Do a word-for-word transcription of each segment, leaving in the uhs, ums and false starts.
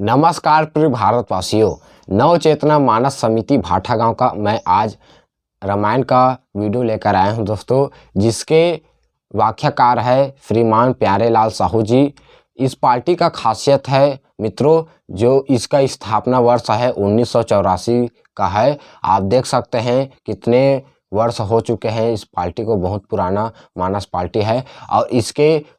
नमस्कार प्रिय भारतवासियों, नव चेतना मानस समिति भाटागांव का मैं आज रामायण का वीडियो लेकर आया हूं दोस्तों, जिसके व्याख्याकार है श्रीमान प्यारेलाल साहू जी। इस पार्टी का खासियत है मित्रों, जो इसका स्थापना वर्ष है उन्नीस सौ चौरासी का है। आप देख सकते हैं कितने वर्ष हो चुके हैं इस पार्टी को, बहुत पुराना मानस पार्टी है। और इसके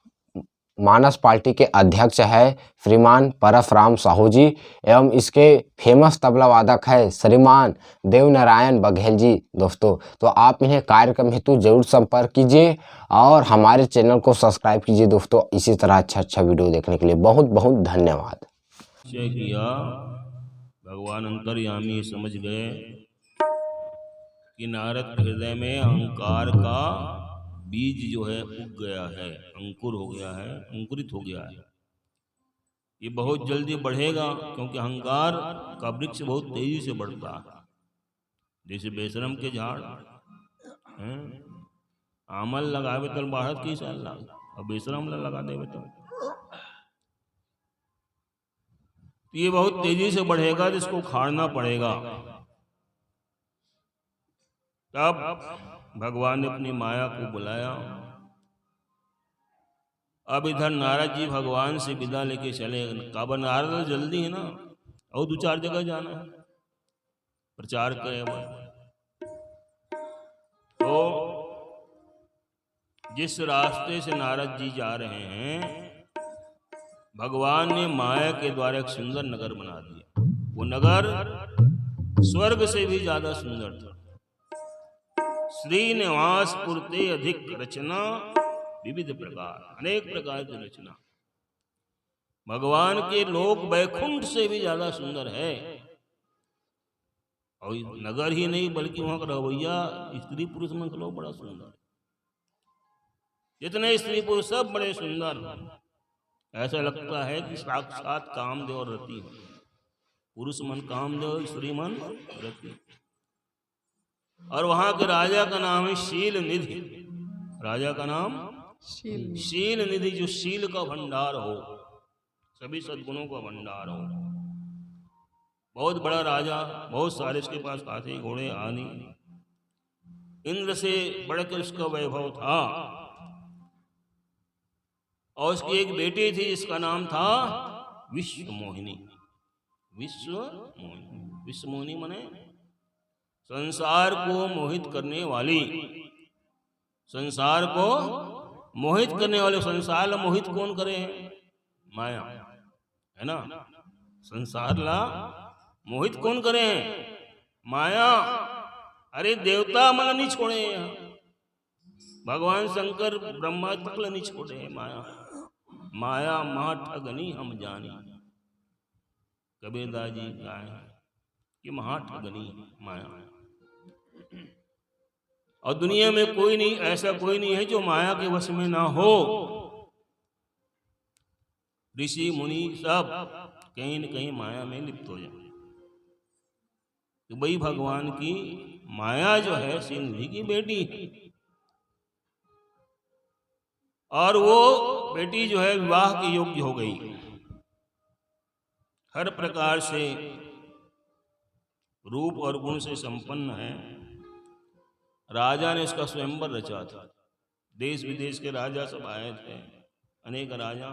मानस पार्टी के अध्यक्ष है श्रीमान परसराम साहू जी, एवं इसके फेमस तबला वादक है श्रीमान देवनारायण बघेल जी। दोस्तों, तो आप इन्हें कार्यक्रम हेतु जरूर संपर्क कीजिए और हमारे चैनल को सब्सक्राइब कीजिए दोस्तों, इसी तरह अच्छा अच्छा वीडियो देखने के लिए बहुत बहुत धन्यवाद। निश्चय किया, भगवान अंतर्यामी समझ गए कि नारद के हृदय में अहंकार का बीज जो है उग गया है, अंकुर हो गया है, अंकुरित हो गया है। ये बहुत जल्दी बढ़ेगा, क्योंकि अहंकार का वृक्ष बहुत तेजी से बढ़ता है। जैसे बेशरम के झाड़ हैं, आमल लगावे तो बढ़त की साल लाग, अब बेशरम ला लगा देवे तो, तो ये बहुत तेजी से बढ़ेगा, जिसको उखाड़ना पड़ेगा। तब भगवान ने अपनी माया को बुलाया। अब इधर नारद जी भगवान से विदा लेके चले, काबर नारद जल्दी है ना, और दो चार जगह जाना है प्रचार करे बर। तो जिस रास्ते से नारद जी जा रहे हैं, भगवान ने माया के द्वारा एक सुंदर नगर बना दिया। वो नगर स्वर्ग से भी ज्यादा सुंदर था। श्रीनिवासपुर ते अधिक रचना विविध प्रकार, अनेक प्रकार की रचना। भगवान के लोक बैकुंठ से भी ज्यादा सुंदर है। और नगर ही नहीं, बल्कि वहां का रवैया स्त्री पुरुष मन के लोग बड़ा सुंदर है। जितने स्त्री पुरुष सब बड़े सुंदर, ऐसा लगता है कि साक्षात कामदेव और रति हो। पुरुष मन कामदेव, स्त्री मन रति। और वहां के राजा का नाम है शील निधि। राजा का नाम शील शील निधि, जो शील का भंडार हो, सभी सद्गुणों का भंडार हो। बहुत बड़ा राजा, बहुत सारे उसके पास हाथी घोड़े आदि, इंद्र से बढ़कर उसका वैभव था। और उसकी एक बेटी थी जिसका नाम था विश्व मोहिनी। विश्व मोहिनी, विश्व मोहिनी माने संसार को मोहित करने वाली, संसार को मोहित करने वाले। संसार ला मोहित कौन करे है? माया, है ना? संसार ला मोहित कौन करे है? माया। अरे, देवता मन नहीं छोड़े हैं, भगवान शंकर ब्रह्मा तक ला नहीं छोड़े हैं। माया, माया महाठगनी हम जानी। कबीरदास जी गाए हैं कि महाठगनी माया। और दुनिया में कोई नहीं, ऐसा कोई नहीं है जो माया के वश में ना हो। ऋषि मुनि सब कहीं न कहीं माया में लिप्त हो जाए। तो वही भगवान की माया जो है, शील निधि की बेटी है, और वो बेटी जो है, विवाह के योग्य हो गई, हर प्रकार से रूप और गुण से संपन्न है। राजा ने उसका स्वयंवर रचा था, देश विदेश के राजा सब आए थे, अनेक राजा।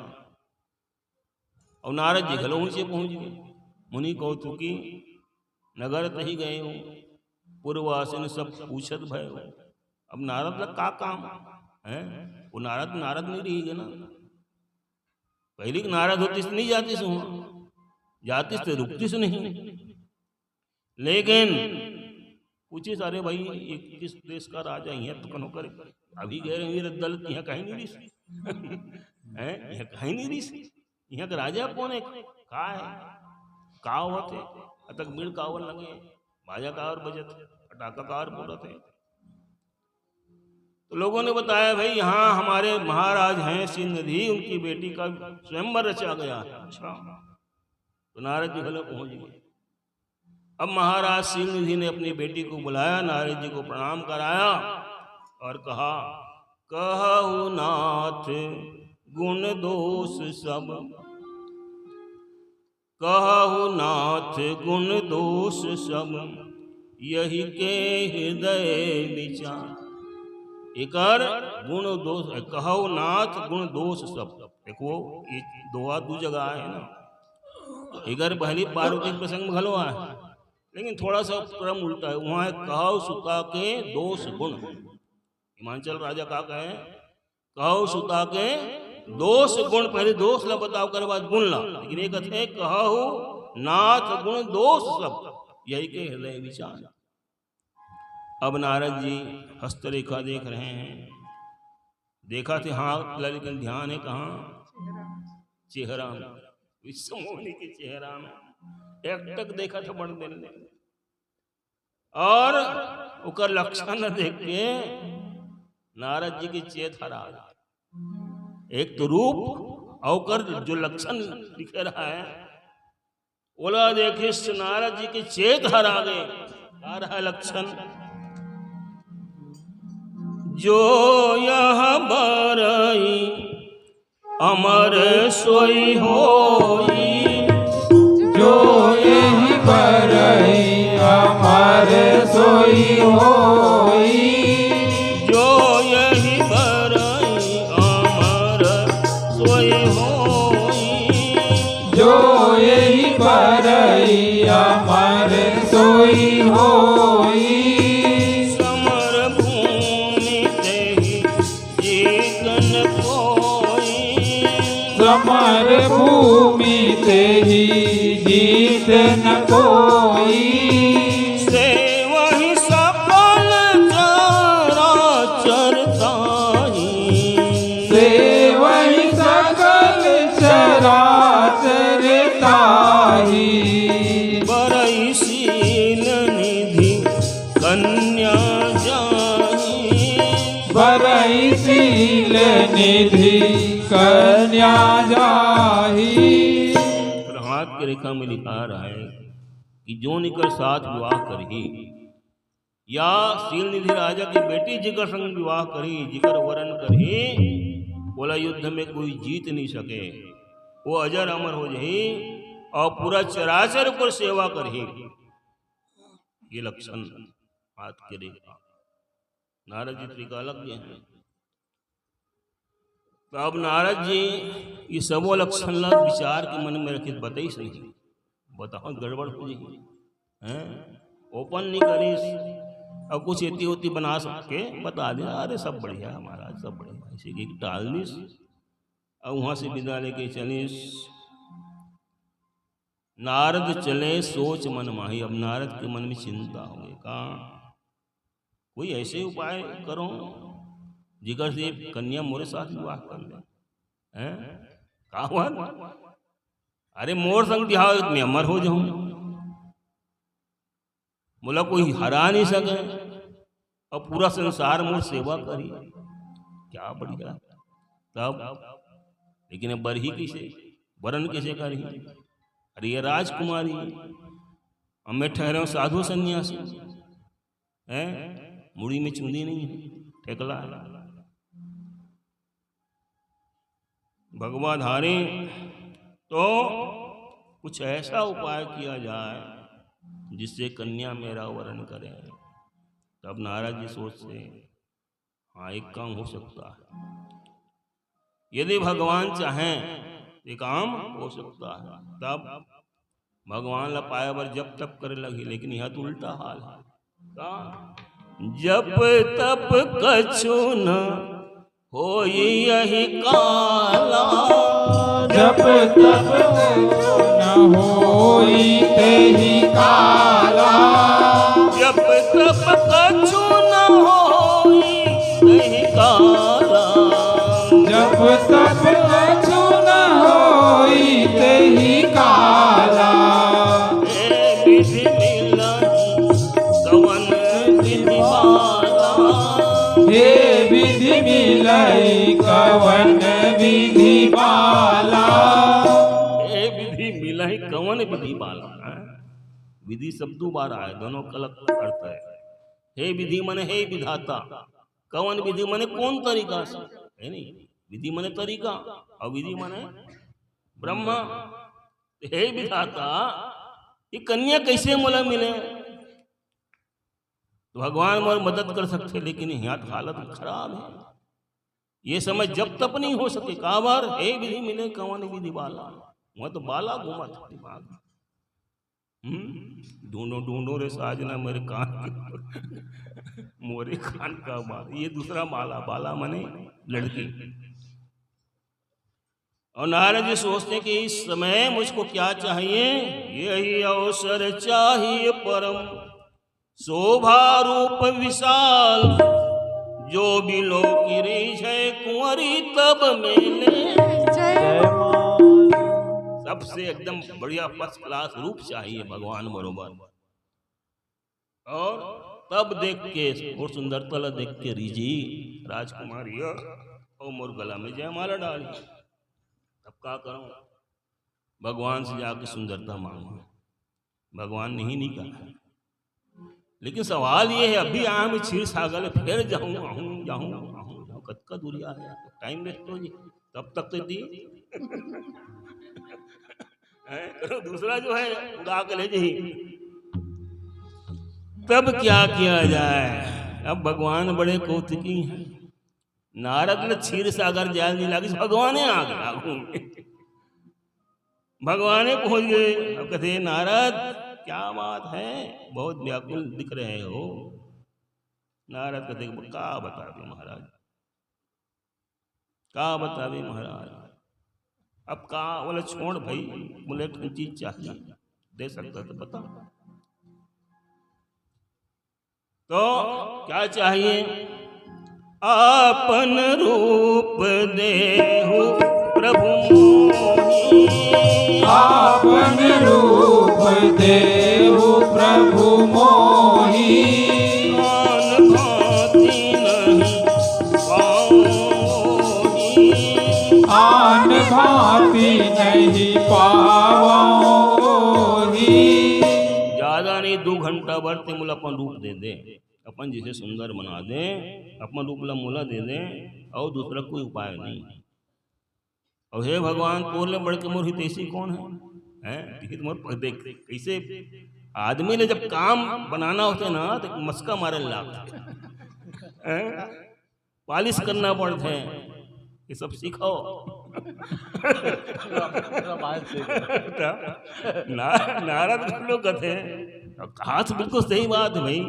और नारद जी घलो उनसे पहुंच गए। मुनि कौतुकी नगर तही गए हो, पूर्ववासिन सब पूछत भय हो। अब नारद का का काम है? वो नारद, नारद नहीं रही गए ना। पहले के नारद होतीस तो नहीं जातीस वहां, जातीस तो रुकतीस नहीं। लेकिन पूछे, "सारे भाई, ये किस देश का राजा है?" तो कनो करे, "अभी गए रहे रद्दल, यहाँ कहीं नहीं रही।" हैं? यहाँ कहीं नहीं रही। यहाँ का राजा कौन है? का है? का होते? अतक बीड़ कावर लगे, बाजा कावर बजत, पटाखा कावर बोलत है। तो लोगों ने बताया, "भाई, यहाँ हमारे महाराज हैं शील निधि, उनकी बेटी का स्वयंवर रचा गया है।" अच्छा। तो नारद जी भले पहुंच गए। अब महाराज शील निधि ने अपनी बेटी को बुलाया, नारद जी को प्रणाम कराया और कहा, "कहु नाथ गुण दोष सब, कहु नाथ गुण दोष सब, यहि के हृदय विचार। एकर गुण दोष, कहु नाथ गुण दोष सब। देखो, ये दोहा दू जगह आए हे ना। एकर पहली पार्वती के प्रसंग में घलो आए हे, लेकिन थोड़ा सा क्रम उल्टा हे। वहाँ हे, कहु सुता के दोष गुण। हिमांचल राजा का कहे, कहु सुता के दोष गुण, पहले दोष ला बताओ, ओकर बाद गुण ला। लेकिन ये कथे, कहु नाथ गुण दोष सब, यहि के हृदय विचार। अब नारद जी हस्तरेखा देख रहे हैं, देखथे हाथ ला, लेकिन ध्यान हे कहाँ? चेहरा में, विश्वमोहिनी के चेहरा में। एकटक देखथे बड़ देर ले। और ओकर लक्षण देख के नारद जी के चेत हरा गे। एक तो रूप, और ओकर जो लक्षण दिखे रहा हे, ओला देखिस नारद जी के चेत हरा गे। का रहा लक्षण? जो यह बरई अमर सोई होई। जो यहि बरई अमर सोई होई। जो यहि बरई अमर सोई होई। जो यहि बरई अमर सोई होई। समर भूमि तेहि जीत न कोई। समर भूमि तेहि जीत न कोई। सेवहि सकल चराचर ताहि। सेवहि सकल चराचर ताहि। बरई शील निधि कन्या जाहि। बरई शील निधि कन्या जाहि। प्रहलाद के रेखा में लिखा रहा हे कि जोन एकर साथ विवाह करही, या शील निधि राजा के बेटी जेकर संग विवाह करही, जेकर वरण करही, ओला युद्ध में कोई जीत नहीं सके, वो अजर अमर हो जाही और पूरा चराचर ओकर सेवा करही। ये लक्षण हाथ के रेखा। नारद जी त्रिकालज्ञ हे। तो अब नारद जी ये सबो लक्षण ला विचार के मन में रखिस, बताइस नहीं, बताओ गड़बड़ हो जाही, हैं? ओपन नहीं करिस, अब कुछ एती ओती बना सके बता दे, अरे सब बढ़िया हे महाराज, सब बढ़िया हे, ऐसे कहिके टाल दिस। अब वहाँ से विदा लेके चलिस। नारद चले सोच मन माही। अब नारद के मन में चिंता हो गई, का कोई ऐसे उपाय करो जेकर से कन्या मोरे साथ विवाह कर ले, हैं? का हुआ? अरे मोर संग बिहाव, मैं अमर हो जाऊं, मोला कोई हरा नहीं सके, और पूरा संसार मोर सेवा करी। क्या बढ़िया। तब लेकिन अब बरही कैसे, वरण कैसे करही? अरे ये राजकुमारी, अब मैं ठहरे हूँ साधु सन्यासी, हैं? मुड़ी में चुंदी नहीं है, ठेकला है। भगवा धारी, तो कुछ ऐसा उपाय किया जाए जिससे कन्या मेरा वरण करे। तब नारद जी सोचते, हाँ, एक काम हो सकता है, यदि भगवान चाहें, ये काम हो सकता है। तब भगवान ला पाए बर जप तप करे लगी, लेकिन यहाँ तो उल्टा हाल है। का? जप तप कछु न होई यही काला। जप तप कछु न होई तेहि काला। जप तप कछु न होई तेहि काला। जप तप कछु न होई तेहि काला। हे विधि मिलही कवन विधि बाला। हे विधि मिलही कवन विधि बाला। हे विधि मिलही कवन विधि बाला। हाँ? विधि शब्द दो बार आए, दोनों का अलग अर्थ है। हे विधि माने हे विधाता, कवन विधि माने कौन तरीका से, है नहीं? विधि माने तरीका और विधि माने ब्रह्मा। हे विधाता, ये कन्या कैसे मोला मिले? तो भगवान मोर मदद कर सकथे, लेकिन यहाँ तो हालत खराब है। ये समय जप तप नहीं हो सके। काबर? हे विधि मिले कवन विधि बाला। वह तो बाला घूमत हे दिमाग। हम्म, ढूंढो ढूंढो रे साजना मेरे कान के, मोरे कान का बाला। ये दूसरा बाला, बाला माने लड़की। और नारद जी सोचते हैं कि इस समय मुझको क्या चाहिए? यही अवसर चाहिए परम, शोभा रूप विशाल, जो बिलो की रीझ है कुंवरी तब मिले। जय माँ। सबसे एकदम बढ़िया फर्स्ट क्लास रूप चाहिए भगवान बरोबर। और तब देख के, और सुंदरता ला देख के रीझी राजकुमारी और मोर गला में जयमाला डाली। अब का करूं? भगवान से जाके सुंदरता मांगो। भगवान नहीं, नहीं कहा। लेकिन सवाल ये है, अभी आया मैं क्षीर सागर ले, फिर जाऊं, आऊं, जाऊं, आऊं, जाऊं, कतका दूरिया है, टाइम वेस्ट हो जी। तब तक तो दी। हैं? दूसरा जो है, उड़ा के ले जाइए। तब क्या किया जाए? अब भगवान बड़े कौतुकी हैं। नारद ने क्षीर सागर जाल नहीं लागिस, भगवाने आ गया आगू में। भगवाने पहुंच गए। अब कहते हैं, "नारद, क्या बात है, बहुत व्याकुल दिख रहे हो?" नारद कहते हैं, "का बतावे महाराज, का बतावे महाराज?" अब का बोले, "छोड़ भाई, बोले एक ठन चीज चाहिए, दे सकता तो बता।" तो क्या चाहिए? आपन रूप देहु प्रभु मोहि। आपन रूप देहु प्रभु मोहि। आन भांति नहीं पावो मोहि। आन भांति नहीं पावो मोहि। ज्यादा नहीं, दू घंटा भर ते मोला अपन रूप दे दे, अपन जैसे सुंदर बना दे, अपन रूप ला मोला दे दे, और दूसरा कोई उपाय नहीं। और हे भगवान, तोर ले बढ़ के मोर हितैषी कौन है? हैं? हित मोर प-, देख, कैसे आदमी ने जब काम बनाना होते ना, तो मस्का मारे लाग हैं? पालिश करना पड़थे, ये सब सीखो। रामायण से। ना-, नारद लोग कहते हैं, अब कहा से बिल्कुल सही बात है भाई।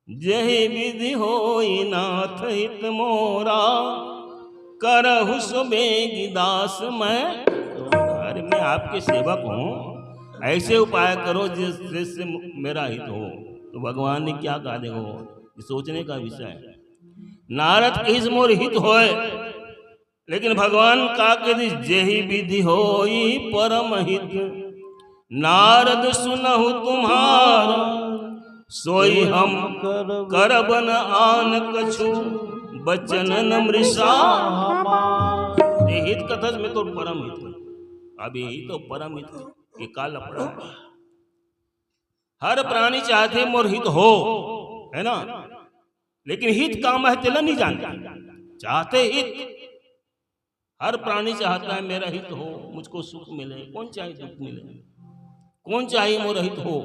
"जहि विधि होई नाथ हित मोरा, करहु सो बेगी दास मैं।" अरे, मैं आपके सेवक हूँ, ऐसे उपाय करो जिस-, जिससे मेरा हित हो। तो भगवान ने क्या कहा, देखो, ये सोचने का विषय है। नारद कहिस मोर हित होय, लेकिन भगवान का कहि दिस, "जेहि विधि होई परम हित, नारद सुनहु तुम्हार, सोई हम करब न आन कछु, बचन न मृषा हमार।" ये हित कथस में तो परम हित है। अब यही तो परम हित है, ये का लफड़ा है? हर प्राणी चाहते मोर हित हो, है ना? लेकिन हित का महत्व तेला नहीं जानते। चाहते हित, हर प्राणी चाहता है मेरा हित हो, मुझको सुख मिले। कौन चाहे दुख मिले, कौन चाहे मोर हित हो,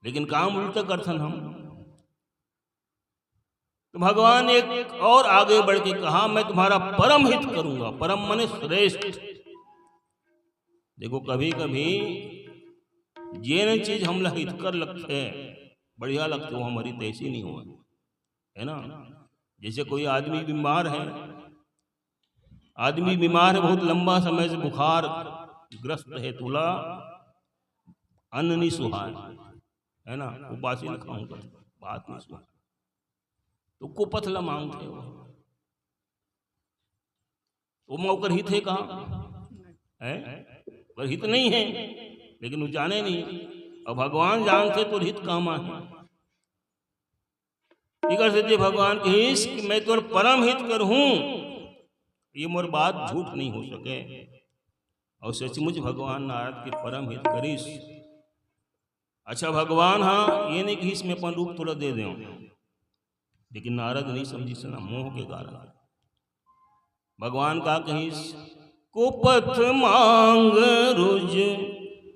लेकिन काम उल्टा करथन हम। तो भगवान एक और आगे बढ़ के कहा, "मैं तुम्हारा परम हित करूंगा।" परम माने श्रेष्ठ। देखो, कभी कभी जेन चीज हमला हितकर लगथे, बढ़िया लगथे, वो हमर हितैषी नहीं होय, है ना? जैसे कोई आदमी बीमार है, आदमी बीमार है, बहुत लंबा समय से बुखार ग्रस्त है, तोला अन्न नहीं सुहाय, है ना? उपासी न खाऊं कर, बात नहीं सुहाय, तो कुपथ ला मांगथे वो। ओमा ओकर हित है का? है? ओकर हित नहीं है, लेकिन वो जाने नहीं। और भगवान जानथे तोर हित कामा है। इकर सेती भगवान कहिस कि मैं तोर परम हित करहूं, ये मोर बात झूठ नहीं हो सके। और सचमुच भगवान नारद के परम हित करिस। अच्छा, भगवान हाँ, ये नहीं कहिस मैं अपन रूप तोला दे देंव, लेकिन नारद नहीं समझिस ना, मोह के कारण। भगवान का कहिस, कुपथ मांग रुज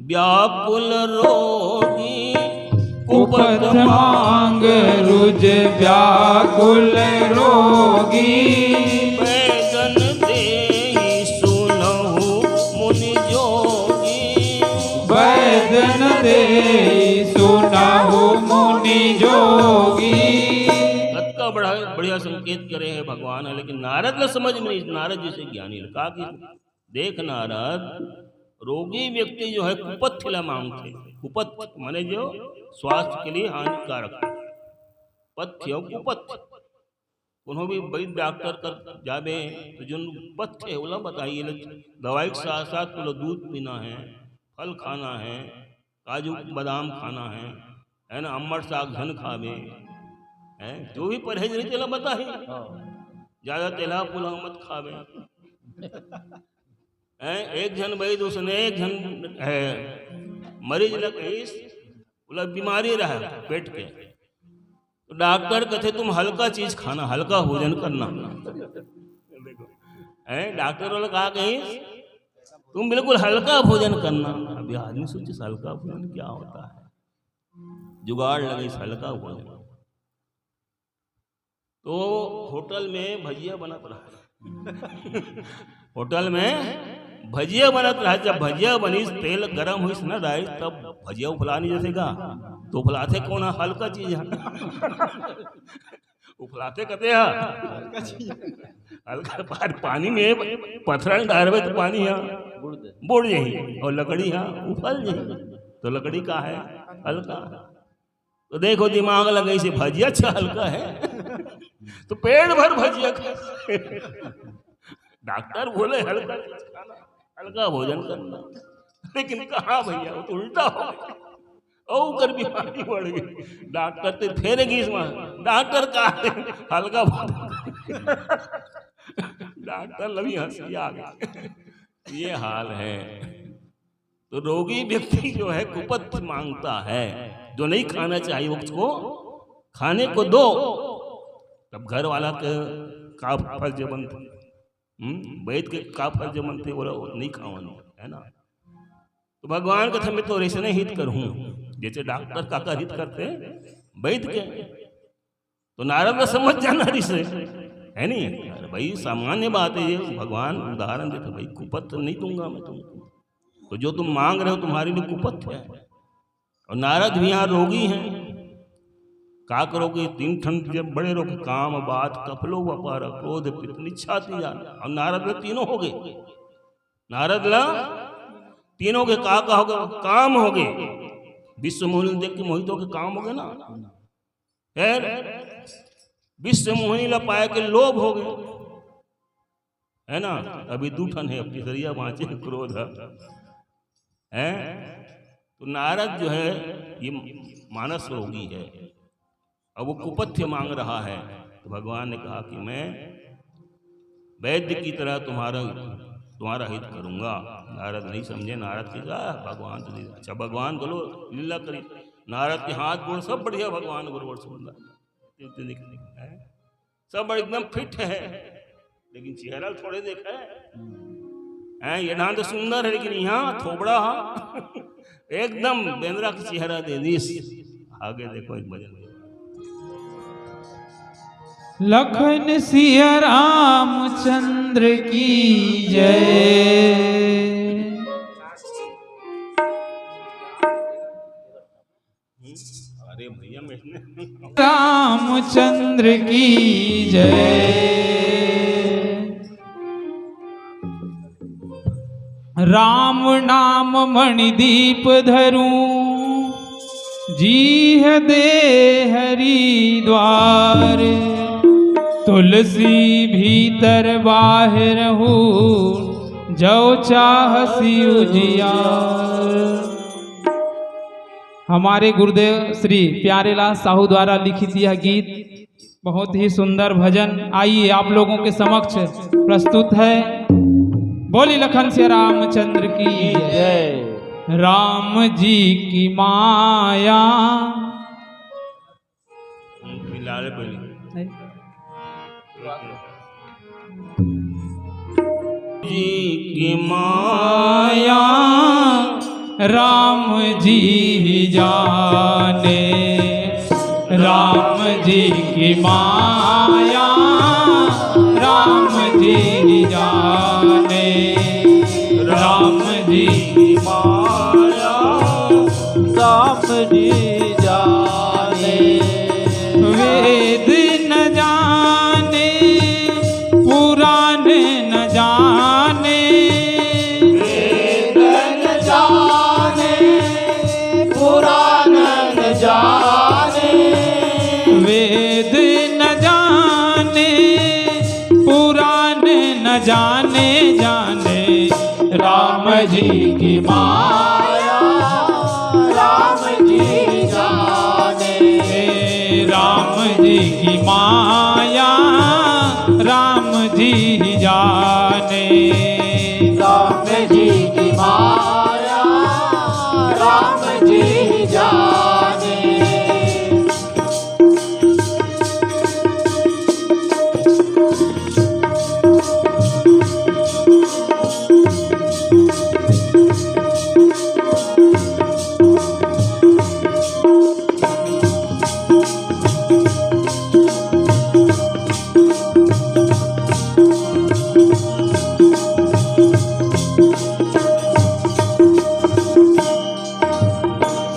व्याकुल रोगी, कुपथ मांग रुज व्याकुल रोगी। बैदन देई सुनहु मुनि जोगी। बैदन देई सुनहु मुनि जोगी। कतका बड़ा बढ़िया संकेत करे हे भगवान ह, लेकिन नारद ला समझ में नहीं, नारद जइसे ज्ञानी ला का कि देख नारद, रोगी व्यक्ति जो है कुपथ्य ला मांगथे। कुपथ्य माने जो स्वास्थ्य के लिए हानिकारक है। पथ्य और कुपथ्य। कोनो भी वैद्य डॉक्टर कर जाबे तो जोन पथ्य है ओला बताही, दवाई के साथ साथ तोला दूध पीना है, फल खाना है, काजू बादाम खाना है, है ना, अम्मट साग झन खाबे, है, जो भी परहेज रही तेला बताही। हाँ। ज्यादा तेला पुलाव मत खाबे। हैं, एक झन वैद उसने एक झन, है, मरीज ल कहिस, ओला बीमारी रहे पेट के, तो डॉक्टर कथे तुम हल्का चीज खाना, हल्का भोजन करना। हैं, डॉक्टर वाला का कहिस, तुम बिल्कुल हल्का भोजन करना। अभी आदमी सोचे हल्का भोजन क्या होता है, जुगाड़ लगे इस हल्का भोजन। तो होटल में भजिया बनत रहा। होटल में भजिया बनत रहा, जब भजिया बनिस, तेल गरम होइस ना दाई, तब भजिया उफला नहीं जथे का, तो उफलाथे कोन ह? हल्का चीज ह। उफलाथे कथे ह? हल्का, पा-, पानी में पथरा डारबे तो पानी ह बुड़ जाही और लकड़ी ह उफल जाही। तो लकड़ी का है? हल्का। तो देखो, दिमाग लगाइस, भजिया अच्छा हल्का है। तो पेट भर भजिया खा। डॉक्टर बोले हल्का चीज खाना, हल्का भोजन करना, लेकिन कहाँ भैया, वो तो उल्टा हो गया। और ओकर बीमारी बढ़ गई। डॉक्टर ते फेर गिस वहाँ, डॉक्टर का है? हल्का भोजन। डॉक्टर ला भी हंसी आ गई। ये हाल है। तो रोगी व्यक्ति जो है कुपथ्य मांगता है, जो नहीं खाना चाहिए उसको खाने को दो। तब घर वाला के का फर्ज बनता, हम्म, वैद के का फर्ज बनते, वो नहीं खावन, है ना? तो भगवान कथे मैं तो ऐसे नहीं हित करूँ, जैसे डॉक्टर काकर हित करते वैद के। तो नारद ला समझ जाना रिहिसे, है नहीं? अरे भाई, सामान्य बात है ये, भगवान उदाहरण देते, भाई, कुपथ्य नहीं दूंगा मैं तुमको। तो जो तुम मांग रहे हो, तुम्हारे लिए कुपथ्य है। और नारद भी यहाँ रोगी हैं। का करोगे? तीन ठन जब बड़े रोग, काम, वात, कफलो, वपर, क्रोध, पित्त, निच्छाती जान। और नारद में तीनों हो गए। नारद ला तीनों के का, का हो गए? काम हो गए। विश्व मोहिनी देख के मोहित होके काम हो गए ना। फिर विश्व मोहिनी ला पाए के लोभ हो गए, है ना? अभी दू ठन है, अब तीसरिया बाँचे, क्रोध है। तो नारद जो है, ये मानस रोगी है, अब वो कुपथ्य मांग रहा है। तो भगवान ने कहा कि मैं वैद्य की तरह तुम्हारा, तुम्हारा हित करूंगा। नारद नहीं समझे, नारद की कहा, भगवान तो नहीं। अच्छा, भगवान बोलो, लीला करी, नारद के हाथ गोड़ सब बढ़िया, भगवान बरोबर सुंदर, इतने दिख-, हैं? सब एकदम फिट है, लेकिन चेहरा थोड़े देखा है। हैं, ये डांड सुंदर है, लेकिन यहाँ थोबड़ा हा। एकदम बेंदरा का चेहरा दे दिस। आगे देखो एक भजन। लखन सिया रामचंद्र की जय। अरे भैया, मैंने रामचंद्र की जय। राम नाम मणिदीप धरूं, जीह दे हरि द्वार। तुलसी भीतर बाहिर हो, जो चाहसि उजियार। हमारे गुरुदेव श्री प्यारेलाल साहू द्वारा लिखित यह गीत बहुत ही सुंदर भजन, आइए, आप लोगों के समक्ष प्रस्तुत है। बोली लखन सिया रामचंद्र की जय। राम जी की माया। मिला ले पहले। नहीं। की माया राम जी जाने, राम जी की माया राम जी जाने, राम जी की माया राम जी जाने। वेद न जाने, पुराण न जाने। वेद न जाने, पुराण न जाने। वेद न जाने, पुराण न जाने, जाने राम जी की माया राम जी जाने। राम जी की माया राम जी जाने। राम जी की माया राम जी जाने।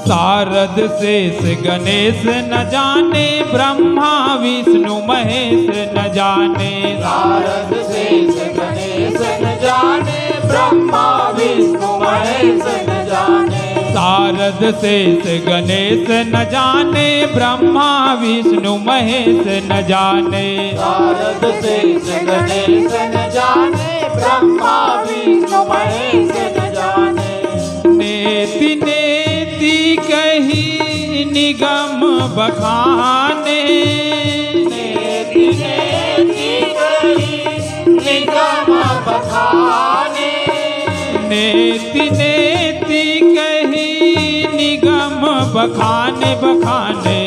शारद शेष गणेश न जाने, ब्रह्मा विष्णु महेश न जाने। शारद शेष गणेश न जाने, ब्रह्मा विष्णु महेश न जाने। शारद शेष गणेश न जाने, ब्रह्मा विष्णु महेश न जाने। शारद शेष गणेश न जाने, ब्रह्मा विष्णु महेश न जाने। नेति नेति कही निगम बखाने। नेति नेति कही निगम बखाने। नेति नेति कही निगम बखाने, बखाने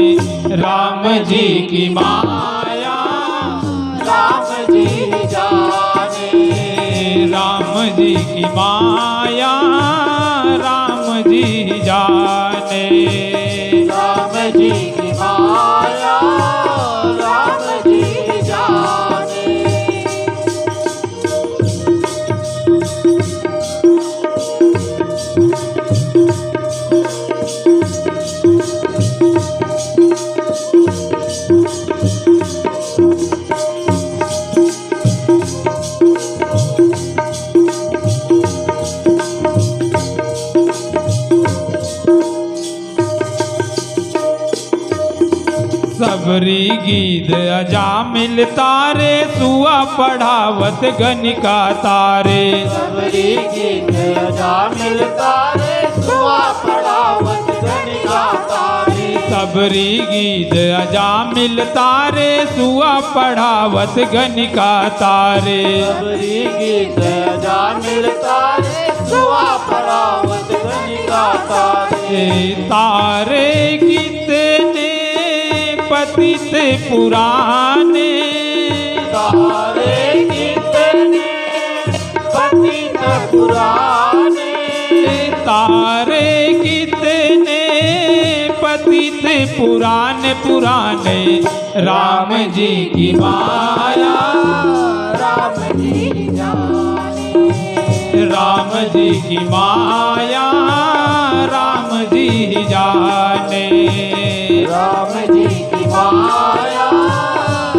राम जी की माया राम जी जाने। राम जी की माया राम जी जाने। राम जी की माया राम जी जाने। सबरी गीध अजामिल तारे, सुआ पढ़ावत गनिका तारे। सबरी गीध अजामिल तारे, सुआ पढ़ावत गनिका तारे। सबरी गीध अजामिल तारे, सुआ पढ़ावत गनिका तारे। सबरी गीध अजामिल तारे, सुआ पढ़ावत गनिका तारे। तारे कितने पतित पुराने। तारे कितने पतित पुराने। तारे कितने पतित पुराने, पुराने राम जी की माया राम जी जाने। राम जी की माया राम जी जाने। राम जी की माया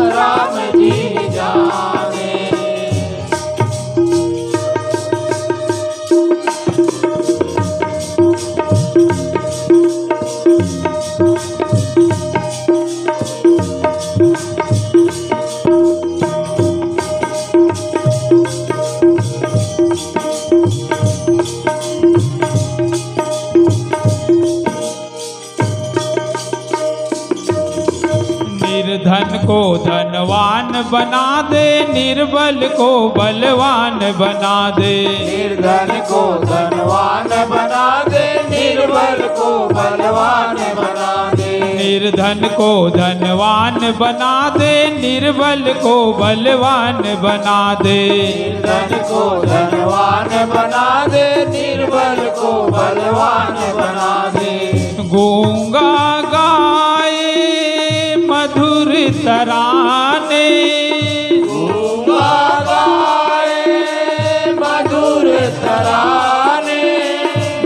राम जी जाने। निर्धन को धनवान बना दे, निर्बल को बलवान बना दे। निर्धन को धनवान बना दे, निर्बल को बलवान बना दे। निर्धन को धनवान बना दे, निर्बल को बलवान बना दे। निर्धन को धनवान बना दे, निर्बल को बलवान बना दे। गूंगा गाए मधुर तराने। गूंगा गाए मधुर तराने।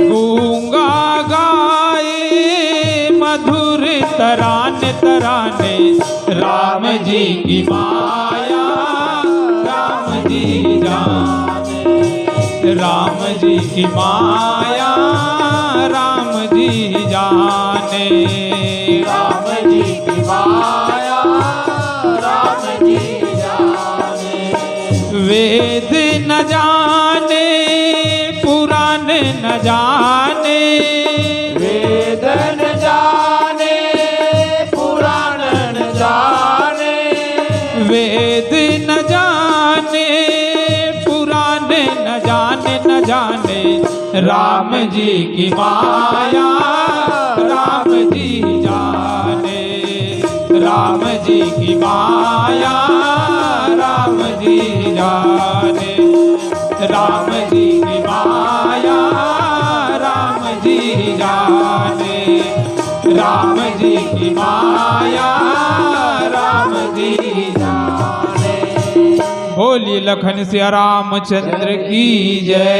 गूंगा गाए मधुर तराने, तराने। राम जी की माया राम जी जाने। राम जी की माया राम जी जाने। राम जी की माया राम जी जाने। वेद न जाने, पुराण न जाने। वेद न जाने, पुराण न जाने। वेद न जाने, पुराण न जाने, न जाने। राम जी की माया राम जी जाने। राम जी की माया राम जी जाने। राम जी की माया राम जी जाने। राम जी की माया राम जी जाने। बोलिए लखन सिया रामचंद्र की जय।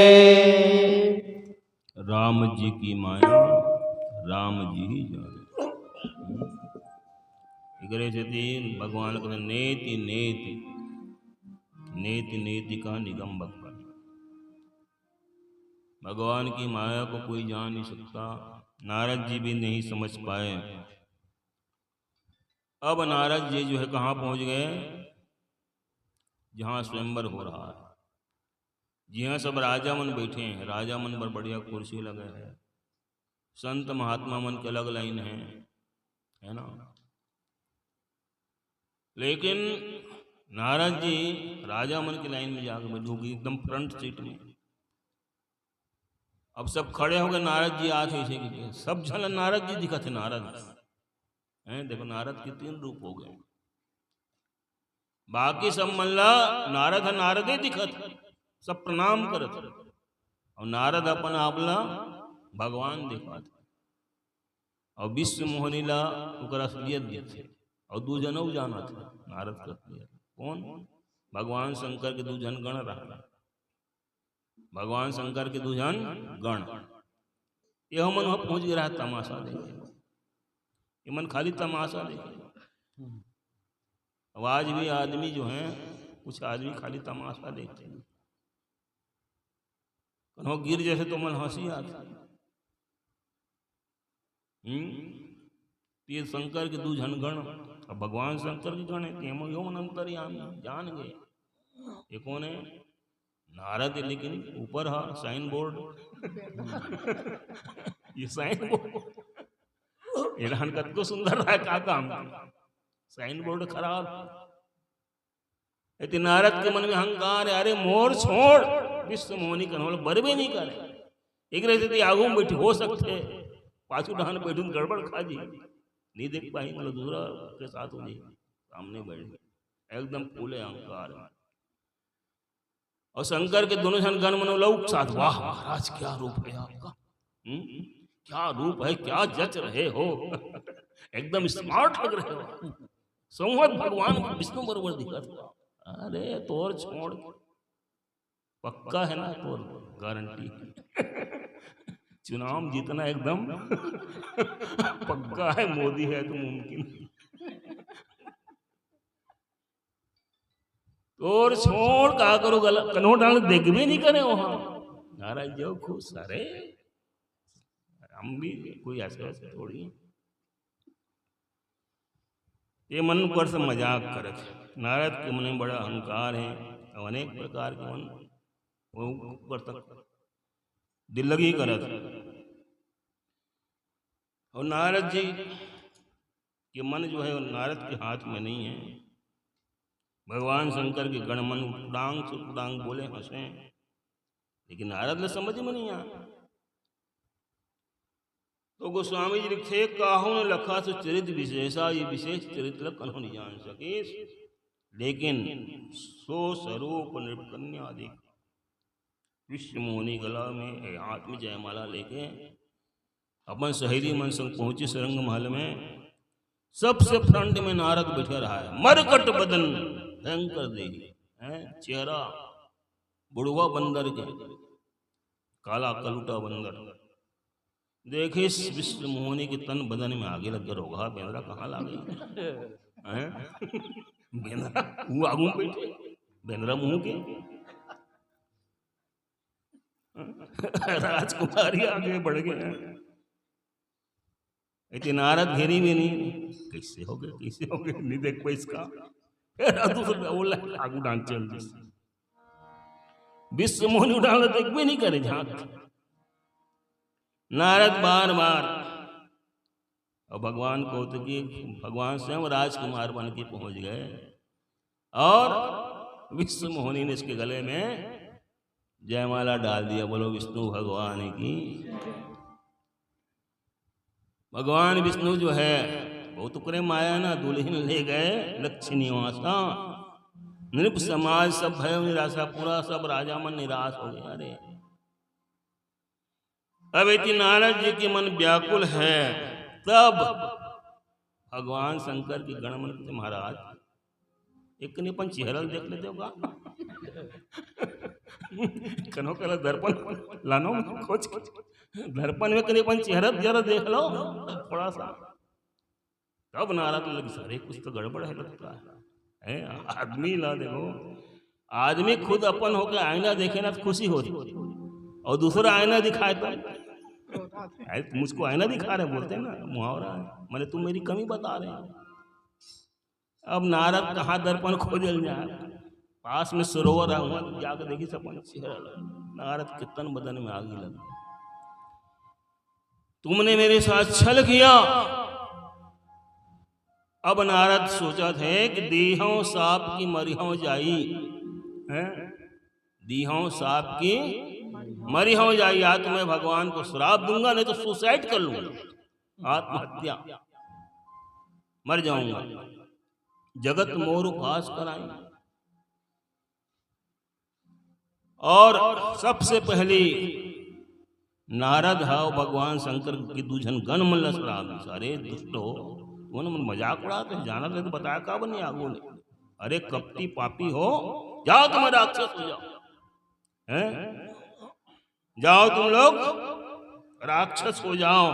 राम जी की माया राम जी ही जाने। एकरे सेती भगवान कथे नेति नेति, नेति नेति का निगम बखान। भगवान की माया को कोई जान नहीं सकता। नारद जी भी नहीं समझ पाए। अब नारद जी जो है कहाँ पहुँच गए? जहाँ स्वयंवर हो रहा है, जिहाँ सब राजा मन बैठे हैं, राजा मन बर बढ़िया कुर्सी लगे है, संत महात्मा मन के अलग लाइन है, है ना? लेकिन नारद जी राजा मन के लाइन में जाके बैठ गए, एकदम फ्रंट सीट में। अब सब खड़े हो गए, नारद जी आत हे अइसे कहिके, सब झन ला नारद जी दिखत हे, नारद। हैं, देखो, नारद के तीन रूप हो गए। बाकी सब मन ला नारद ह नारदे दिखत हे, सब प्रणाम करत हे, अउ नारद अपन आप ला भगवान दिखात हे, अउ विश्व मोहनी ला ओकर असलियत देथे, अउ दू झन अउ जानत हे नारद के असलियत। कौन? भगवान शंकर के दू झन गण रहय, भगवान शंकर के दू झन गण। ये मन ह पहुंच गे रहय तमाशा देखे, ये मन खाली तमाशा देखे। अब आज भी आदमी जो है, कुछ आदमी खाली तमाशा देखथे। कन्हो गिर जथे तो मन हंसी आथे। हम्म? तो ये शंकर के दू झन गण, अब भगवान शंकर के गण हे, तेमा यो मन अंतर्यामी, जान गे। ये कौन हे? नारद हे, लेकिन ऊपर हा साइन बोर्ड। ये साइन बोर्ड, ये रहन कतको सुंदर रहा, का काम? साइन बोर्ड खराब। इति नारद के मन में अहंकार हे, अरे मोर छोड़, विश्व मोहनी कन्हो ला बरबे नहीं करे। एकरे सेती आगू में बैठी हो सकथे, पाछू डहान बैठूं त गड़बड़ खा जी, नहीं देख पाही, मतलब दूसरा के साथ हो जी, सामने बैठ गए, एकदम फूले अहंकार में। अउ शंकर के दोनों झन गण मन लउक साथ, वाह महाराज, क्या रूप है आपका, हम्म? क्या रूप है, क्या जच रहे हो। एकदम स्मार्ट लग रहे हो। संवत भगवान विष्णु बरोबर दिखत हो। अरे तोर छोड़, पक्का है ना तोर गारंटी? चुनाव जीतना एकदम पक्का है, मोदी है तो मुमकिन। तोर छोड़, का करो गला, कन्हो डाल देखबे नहीं करे वहां। नारद जी खुश, अरे हम भी कोई ऐसे वैसे थोड़ी। ये मन ऊपर से मजाक करत हे। नारद के मन में बड़ा अहंकार हे, अउ अनेक प्रकार के मन वो ऊपर तक दिल्लगी करत हे। अउ नारद जी के मन जो है, वो नारद के हाथ में नहीं है। भगवान शंकर के गण मन उटपुटांग सुटपुटांग बोले, हंसे, लेकिन नारद ला समझ में नहीं आय। तो गोस्वामी जी लिखथे, "काहू न लखा सो चरित विशेषा, ये विशेष चरित ल कन्हू नहीं जान सकिस, लेकिन सो स्वरूप नृप कन्या देख।" विश्व मोहनी गला में, हाथ में जयमाला लेके अपन सहेली मन संग पहुंचे सुरंग महल में। सबसे फ्रंट में नारद बैठा रहा है, मरकट बदन भयंकर देही, हैं, चेहरा बुढ़वा बंदर के, काला कलूटा बंदर। देखिस विश्व मोहनी के तन बदन में आगी लग गे, रोगहा बेंदरा कहाँ लागे, हैं? बेंदरा वो आगू में बैठे, बेंदरा मुंह के। राजकुमारी आगे बढ़ गए हैं। इतने नारद घेरी में नहीं, कैसे हो गए, कैसे हो गए, नहीं देख पाए इसका। फिर दूसरे बोला, आगू डांग चल दिस। विश्व मोहनी उठाना देख भी नहीं करे झांक। नारद बार बार, और भगवान कौतुकी, भगवान स्वयं राजकुमार बन के पहुंच गए और विश्व मोहनी ने इसके गले में जयमाला डाल दिया। बोलो विष्णु भगवान की। भगवान विष्णु जो है, बहुत ओकरे माया ना, दुल्हन ले गए लक्ष्य निवासा। नृप समाज सब भय निराशा, पूरा सब राजा मन निराश हो गया। अरे, अब इति नारद जी के मन व्याकुल है, तब भगवान शंकर के गण मन के महाराज, एक कनी अपन चेहरा ल देख लेते हो का? कनो कला दर्पण लानो खोज के, दर्पण में कनी अपन चेहरा जरा देख लो थोड़ा सा। तब नारद लग, "सारे कुछ तो गड़बड़ है लगता है।" हैं? आदमी ला देखो, आदमी खुद अपन होके आईना देखे ना तो खुशी होती, और दूसरा आईना दिखाए तो, "अरे, तुम मुझको आईना दिखा रहे," बोलते हैं ना, मुहावरा है, माने, "तुम मेरी कमी बता रहे हो।" अब नारद कहाँ दर्पण खोजल जाए, पास में सरोवर है, वहाँ जाके देखी सब अपन चेहरा लगा। नारद के तन बदन में आगी लग गई। "तुमने मेरे साथ छल किया।" अब नारद सोचत है कि "दीहौं साप की मरिहौं जाई," हैं? "दीहौं साप की मरिहौं जाई, या तो मैं भगवान को श्राप दूंगा, नहीं तो सुसाइड कर लूंगा, आत्महत्या, मर जाऊंगा। जगत मोर उपास कराई।" और सबसे पहली नारद ह भगवान शंकर के दू झन गण मन ल श्राप दिस, "अरे दुष्ट हो, तुमन मन मजाक उड़ात हो, जानत रहे तो बताया का बनी आगू ले। अरे कपटी पापी हो, जाओ तुम राक्षस हो जाओ, हैं? जाओ तुम लोग राक्षस हो जाओ।"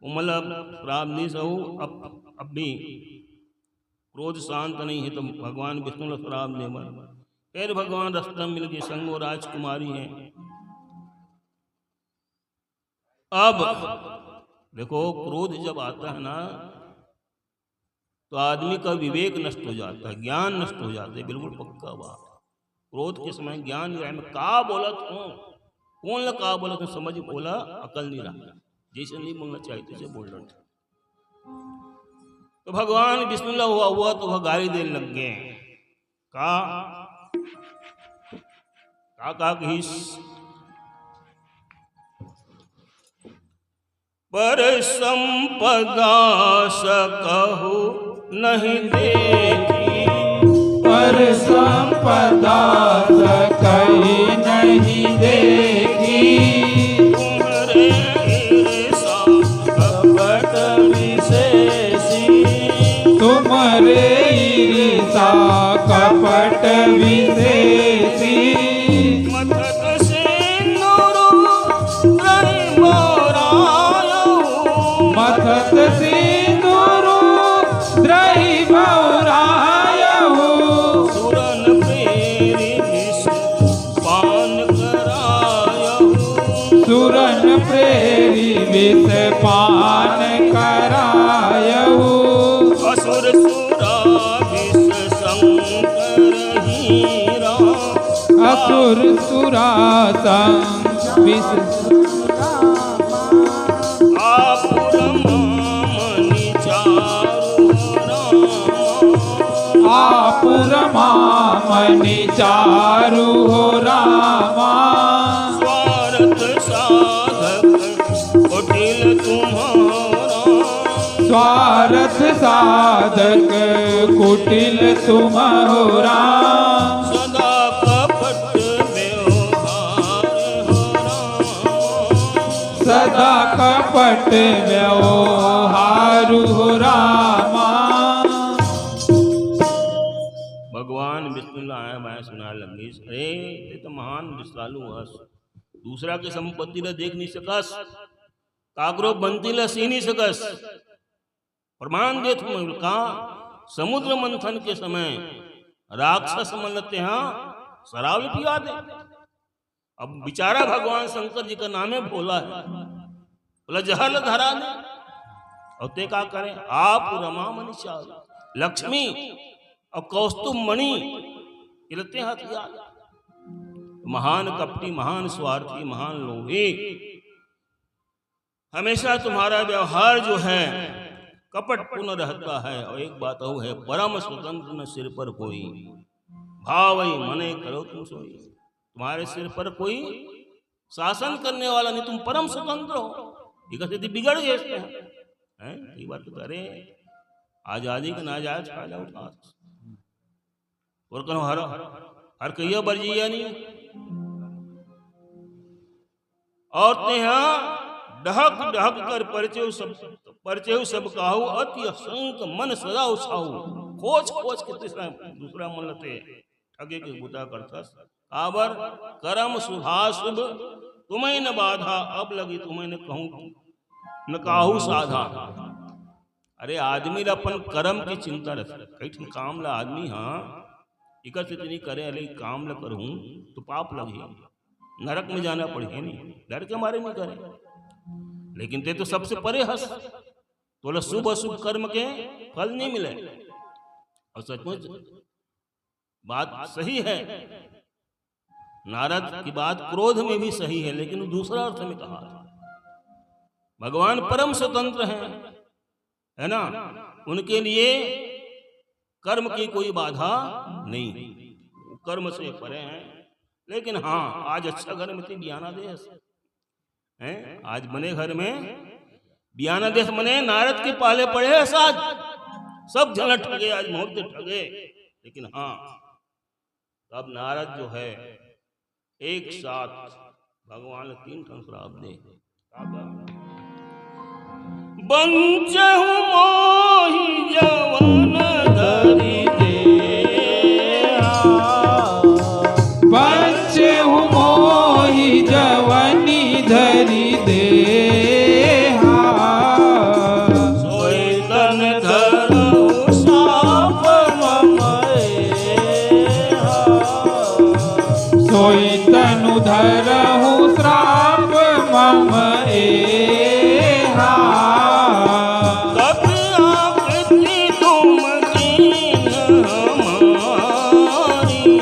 वो मतलब श्राप दिस, अब, अब भी क्रोध शांत नहीं है, तो भगवान विष्णु ल श्राप दे बर। फिर भगवान रास्ता मिल गए, संग वो राजकुमारी है। अब देखो, क्रोध जब आता है ना, तो आदमी का विवेक नष्ट हो जाता है, ज्ञान नष्ट हो जाता है, बिल्कुल पक्का बात। क्रोध के समय ज्ञान नहीं रहे, मैं का बोलत हूँ, कौन ला का बोलत हूँ, समझ, बोला, अकल नहीं रहा, जैसे नहीं बोलना चाहिए, तैसे बोल रहे। तो भगवान विष्णु ला हुआ, हुआ तो वह गाली देने लग गए। का, का, का कहिस? "पर संपदा सकहु नहीं देखी।" पर संपदा सकहि नहीं देखी। तुम्हरे ईर्षा कपट विशेषी। तुम्हरे ईर्षा कपट विशेषी। मथत सिंदूर द्रहि बौरायहु। मथत सिंदूर द्रहि बौरायहु। सुरन प्रेरी विष पान करायहु। सुरन प्रेरी विष पान करायहु। असुर सुरा विष संकर हीरा। असुर सुरा संग विष। आप रमा मनि चारु रामा। आप रमा मनि चारु हो रामा। स्वार्थ साधक कोटि साधक कुटिल तुम हो राम। सदा कपट व्यवहार हो राम। सदा कपट व्यवहार हो रामा। भगवान विष्णु ला आए बाएं सुनाए लगिस, अरे ते तो महान विषालु हस, दूसरा के संपत्ति ला देख नहीं सकस, काकरो बंती ला सी नहीं सकस। प्रमाण देत हूं मैं का, समुद्र मंथन के समय राक्षस मन ल तेहा शराब ल पिया दे। अब बेचारा भगवान शंकर जी का नामे भोला है, बोला जहर ल धरा दे। और ते का करे, आप रमा मणि चाल, लक्ष्मी और कौस्तुभ मणि ये ल तेहा पिया दे। महान कपटी, महान स्वार्थी, महान लोभी, हमेशा तुम्हारा व्यवहार जो है कपटपूर्ण रहता है। और एक बात और है, परम स्वतंत्र न सिर पर कोई, भावै मनै करो तुम सोई। तुम्हारे सिर पर कोई शासन करने वाला नहीं, तुम परम स्वतंत्र हो। इकसे तो बिगड़ गए इसमें हैं। कई बार तो अरे आजादी का नाजायज फायदा उठा और कनो हर हर कहिया बरजिया नहीं। और तेहा डहक डहक कर परचेव सब, परचेव सब काहू, अति शंक मन सदा उछाहू। खोज खोज के तीसरा दूसरा मन ल ते ठगे के बुता करथस। काबर करम शुभाशुभ तुम्हें न बाधा, अब लगी तुम्हें न कहूँ न काहू साधा। अरे आदमी ला अपन करम के चिंता रथे। कई ठन काम ला आदमी हा इकर से इतनी करे, अरे काम ला करहूं तो पाप लगही, नरक में जाना पड़ही, नहीं डर के मारे नहीं करे। लेकिन ते तो सबसे परे हस, तोला शुभ अशुभ कर्म के फल नहीं मिले। और सचमुच बात सही है, नारद की बात क्रोध में भी सही है, लेकिन वो दूसरा अर्थ में कहा। भगवान परम स्वतंत्र हैं, है ना, उनके लिए कर्म की कोई बाधा नहीं, वो कर्म से परे हैं। लेकिन हाँ, आज अच्छा घर में थी बियाना देस हैं, आज बने घर में बियाना देस, मने नारद के पाले पड़े हैं साथ, सब झन ठगे, आज मुहूर्त ठगे। लेकिन हाँ, तब नारद जो है एक साथ भगवान तीन ठन श्राप दे। बंचहु मोहि जवन धरि देहा। बंचहु मोहि जवनि धरि देहा। सोई तन धरहु श्राप मम एहा। सोई तनु धरहु श्राप मम एहा। कपि आकृति तुम कीन्ह हमारी।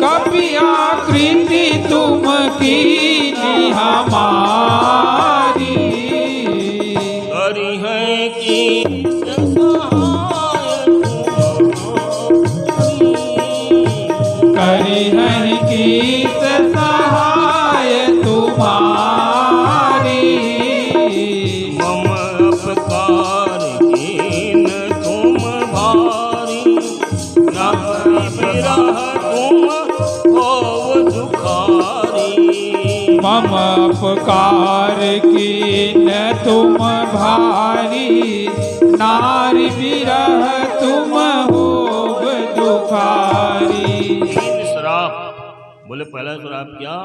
कपि आकृति तुम कीन्ह हमारी। करिहैं कीस सहाय तुम्हारी। करिहैं कीस सहाय तुम्हारी। मम अपकार कीन्ह तुम भारी। नारि बिरह तुम होव दुखारी। मम अपकार कीन्ह तुम भारी। नारि बिरह तुम होव दुखारी। तीन श्राप बोले, पहला श्राप क्या?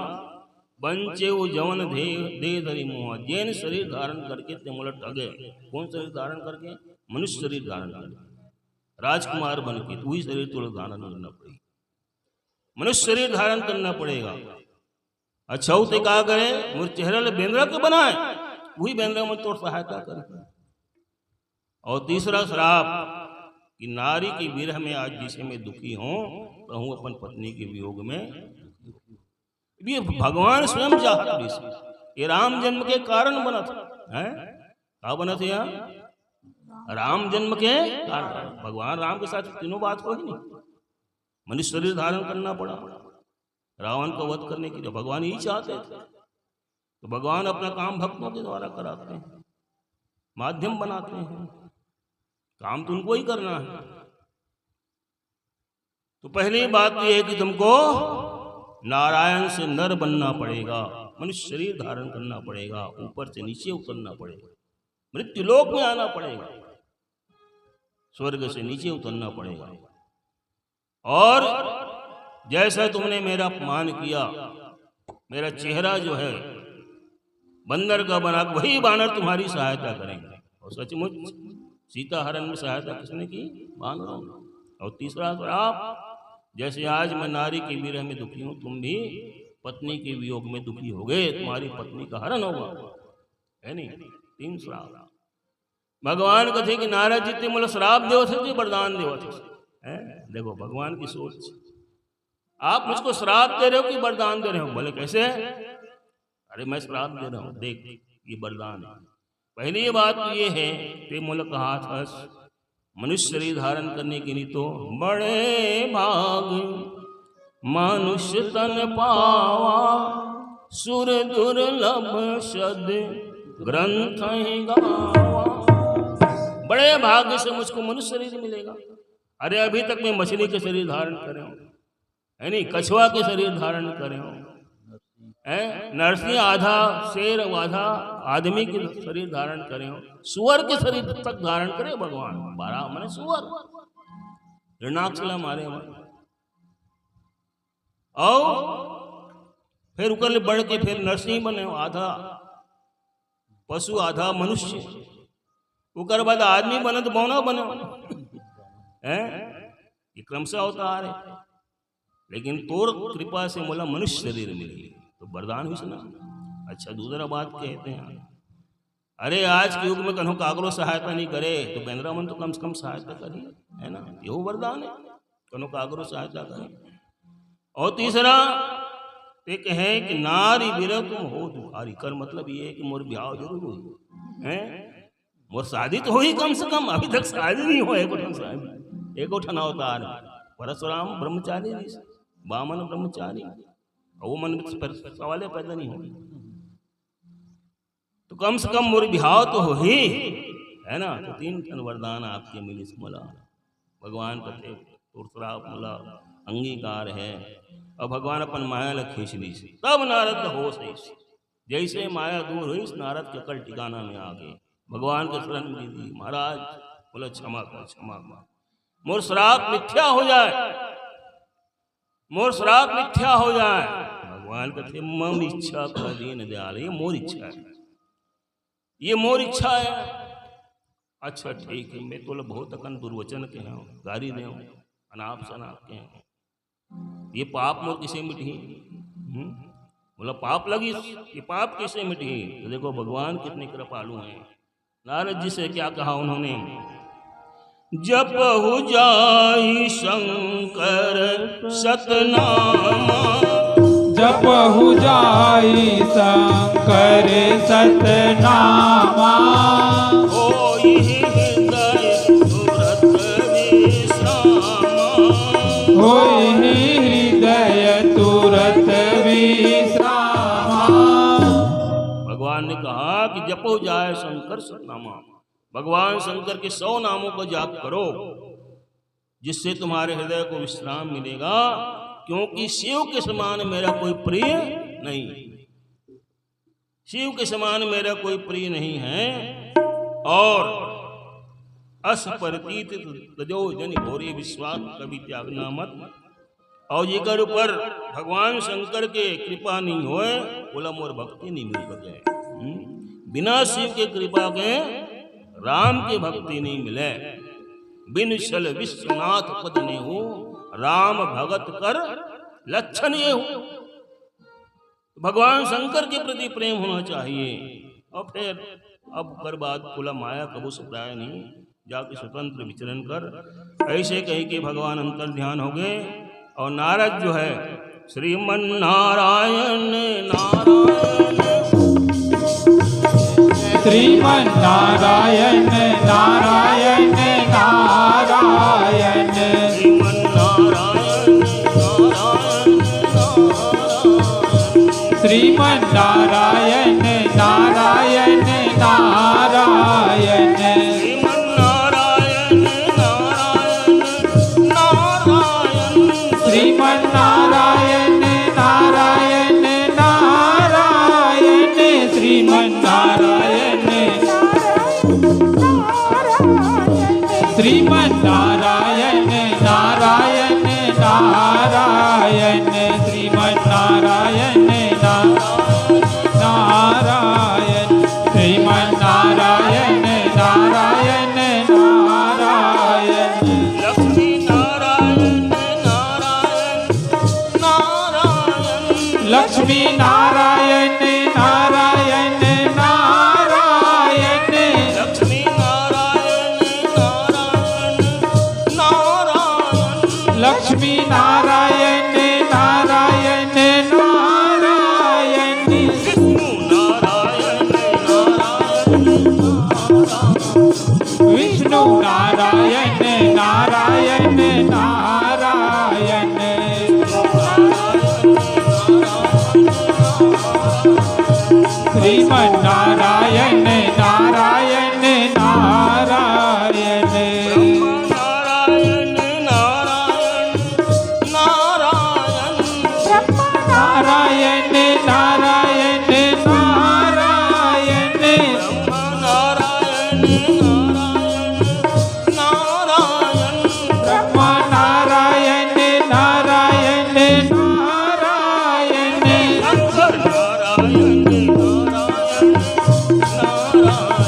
बंचेउ जवन दे, देह धरि मोहा, जेन शरीर धारण करके ते मोला ठगे। कौन शरीर धारण करके? मनुष्य शरीर धारण करके, राजकुमार बन के, वही शरीर तोला धारण करना पड़ेगा। मनुष्य शरीर धारण करना पड़ेगा। अच्छा, वो ते का करे? मोर चेहरा ले बेंदरा के बनाए, वही बेंदरा में तोर सहायता करे। और तीसरा श्राप कि नारी के विरह में आज जैसे मैं दुखी हूं, तो हूं अपन पत्नी के वियोग में। ये भगवान स्वयं चाहत रहिस, ये राम जन्म के कारण बनत है। का बनत है यहाँ? राम जन्म के कारण। भगवान राम के साथ तीनों बात को ही नहीं, मनुष्य शरीर धारण करना पड़ा रावण का वध करने के लिए। भगवान यही चाहते थे। तो भगवान अपना काम भक्तों के द्वारा कराते हैं, माध्यम बनाते हैं। काम तो उनको ही करना है। तो पहली बात तो यह है कि तुमको नारायण से नर बनना पड़ेगा, मनुष्य शरीर धारण करना पड़ेगा, ऊपर से नीचे उतरना पड़ेगा, मृत्यु लोक में आना पड़ेगा, स्वर्ग से नीचे उतरना पड़ेगा। और जैसा तुमने मेरा अपमान किया, मेरा चेहरा जो है बंदर का बना, वही बानर तुम्हारी सहायता करेंगे। और सचमुच सीता हरण में सहायता किसने की? बानरों ने। और तीसरा श्राप, जैसे आज मैं नारी के विरह में दुखी हूं, तुम भी पत्नी के वियोग में दुखी होगे, तुम्हारी पत्नी का हरण होगा, है नहीं? तीन श्राप। भगवान कथे कि नारद जी, तुम मोला श्राप देवत हो कि वरदान देवत हो? हैं? देखो भगवान की सोच, आप मुझको श्राप दे रहे हो कि वरदान दे रहे हो? बोले, कैसे? अरे, मैं श्राप दे रहा हूं, देख, ये वरदान है। पहली ये बात तो ये है कि मोला कहा था, मनुष्य शरीर धारण करने के लिए तो बड़े भाग मनुष्य तन पावा, सुर दुर्लभ सद ग्रंथ ही गावा। बड़े भाग्य से मुझको मनुष्य शरीर मिलेगा। अरे, अभी तक मैं मछली के शरीर धारण करे हूं, है नहीं, कछुआ के शरीर धारण करे हूं, हैं? नरसिंह आधा शेर, आधा आदमी के शरीर धारण करे हूं, सुअर के शरीर तक धारण करे भगवान। बारह मने सुअर, हिरणाक्ष ला मारे हूं। और फिर उकर ले बढ़ के फिर नरसिंह बने हो, आधा पशु आधा मनुष्य, उकर बाद आदमी बने तो बौना बने हो, हैं? ये क्रमशः अवतार है। लेकिन तोर कृपा से मोला मनुष्य शरीर मिली, तो वरदान हुई ना। अच्छा, दूसरा बात कहते हैं, अरे, आज के युग में कन्हो काकरो सहायता नहीं करे, तो बेंदरा मन तो कम से कम सहायता करी, है ना? यो वरदान है, कन्हो काकरो सहायता करे। और तीसरा, ते कहे कि नारी बिरह तुम हो दुखारी। कर मतलब ये है कि मोर ब्याह जरूर होई, हैं? मोर शादी तो होई कम से कम, अभी तक शादी नहीं हो, एको ठन शादी, एको ठन अवतार। परशुराम ब्रह्मचारी रहिस, वामन ब्रह्मचारी, और वो मन में पर सवाले पैदा नहीं हो। तो कम से कम मोर बिहाव तो होही, है ना? तो तीन ठन वरदान आपके मिलिस मोला। भगवान कथे, "तोर श्राप मोला अंगीकार है।" और भगवान अपन माया ला खींच लीस। तब नारद ला होश आइस। जैसे माया दूर होइस, नारद के अकल ठिकाना में आ गे। भगवान के शरण में गिर गे, "महाराज," बोला, "क्षमा कर, क्षमा कर, मोर श्राप मिथ्या हो जाए।" मोर श्राप मिथ्या हो जाए। भगवान कथे, "मम इच्छा का दीन दयाल, ये मोर इच्छा है, ये मोर इच्छा है।" अच्छा ठीक है, मैं तोला बहुत अकन दुर्वचन कहे हूं, गारी दे हूं, अनाप शनाप कहे हूं, ये पाप मोर किसे मिटही? हम्म? बोला, "पाप लगी, ये पाप किसे मिटही?" तो देखो भगवान कितने कृपालु हैं। नारद जी से क्या कहा उन्होंने, "जपहु जाहि शंकर सतनामा।" जपहु जाहि शंकर सतनामा। होई हृदय तुरत विश्रामा। होई हृदय तुरत विश्रामा। भगवान ने कहा कि जपहु जाहि शंकर सतनामा, भगवान शंकर के सौ नामों का जाप करो, जिससे तुम्हारे हृदय को विश्राम मिलेगा, क्योंकि शिव के समान मेरा कोई प्रिय नहीं, शिव के समान मेरा कोई प्रिय नहीं है। और अस प्रतीत तजो जन घोरे विश्वास, कभी त्यागना मत। और जेकर ऊपर भगवान शंकर के कृपा नहीं होए, ओला मोर भक्ति नहीं मिल सके। हम्म? बिना शिव के कृपा के राम के भक्ति नहीं मिले। बिन छल विश्वनाथ पद नेहु, राम भगत कर लक्षण ये हो। भगवान शंकर के प्रति प्रेम होना चाहिए। और फिर अब कर बात खुला माया कबू सुखदाय नहीं, जाके स्वतंत्र विचरण कर। ऐसे कह के भगवान अंतर ध्यान हो गए और नारद जो है श्रीमन नारायण नारायण। श्रीमन नारायण नारायण नारायण। श्रीमन नारायण नारायण नारायण। श्रीमन नारायण नारायण नारायण। श्रीमन नारायण नारायण, श्रीमन नारायण, नारायण, नारायण, श्रीमन नारायण, ना-, नारायण, श्रीमन नारायण, नारायण, नारायण। लक्ष्मी नारायण, नारायण, नारायण। लक्ष्मी नारायण, नारायण, नारायण। लक्ष्मी नारायण, नारायण, नारायण। लक्ष्मी नारायण, नारायण, नारायण। विष्णु नारायण, नारायण, नारायण। विष्णु नारायण, नारायण, नारायण। श्रीमन नारायण, नारायण, नारायण। ब्रह्मा नारायण, नारायण, नारायण। ब्रह्मा नारायण, नारायण, नारायण। ब्रह्मा नारायण, नारायण, नारायण। ब्रह्मा नारायण, नारायण, नारायण। शंकर नारायण, नारायण, नारायण।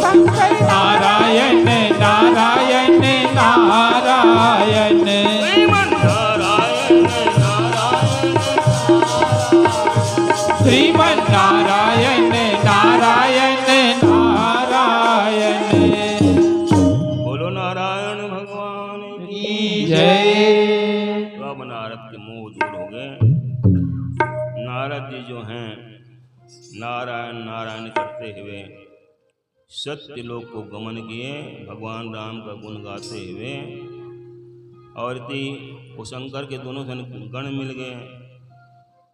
शंकर नारायण, नारायण, नारायण। श्रीमन नारायण, नारायण। श्रीमन नारायण, नारायण, नारायण। बोलो नारायण भगवान की जय। तो अब नारद के मोह दूर हो गए। नारद जी जो हैं, नारायण नारायण करते हुए सत्य लोक को गमन किए, भगवान राम का गुण गाते हुए। और इति वो शंकर के दोनों जन गण मिल गए।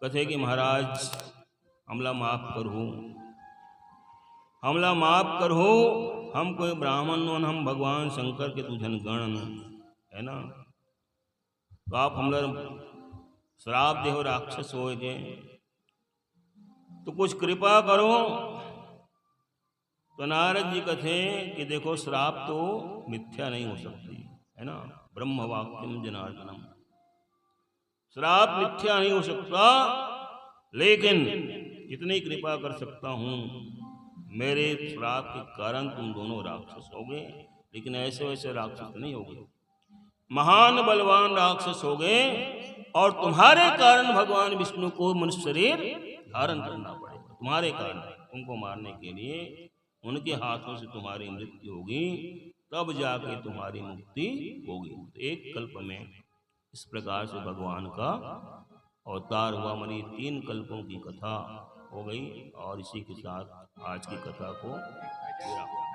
कथे कि महाराज, हमला माफ करहू, हमला माफ करहू, हम कोई ब्राह्मण नोन, हम भगवान शंकर के दू झन गण, है ना? तो आप हमला श्राप देहो, राक्षस होय के, तो कुछ कृपा करो। तो नारद जी कथे कि देखो, श्राप तो मिथ्या नहीं हो सकती, है ना? ब्रह्म वाक्यम जनार्दनम, श्राप मिथ्या नहीं हो सकता, लेकिन इतनी कृपा कर सकता हूं, मेरे श्राप के कारण तुम दोनों राक्षस हो गए, लेकिन ऐसे वैसे राक्षस नहीं हो गए, महान बलवान राक्षस हो गए, और तुम्हारे कारण भगवान विष्णु को मनुष्य शरीर धारण करना पड़ेगा। तुम्हारे कारण उनको मारने के लिए उनके हाथों से तुम्हारी मृत्यु होगी, तब जाके तुम्हारी मुक्ति होगी। तो एक कल्प में इस प्रकार से भगवान का अवतार हुआ, मानी तीन कल्पों की कथा हो गई। और इसी के साथ आज की कथा को विराम।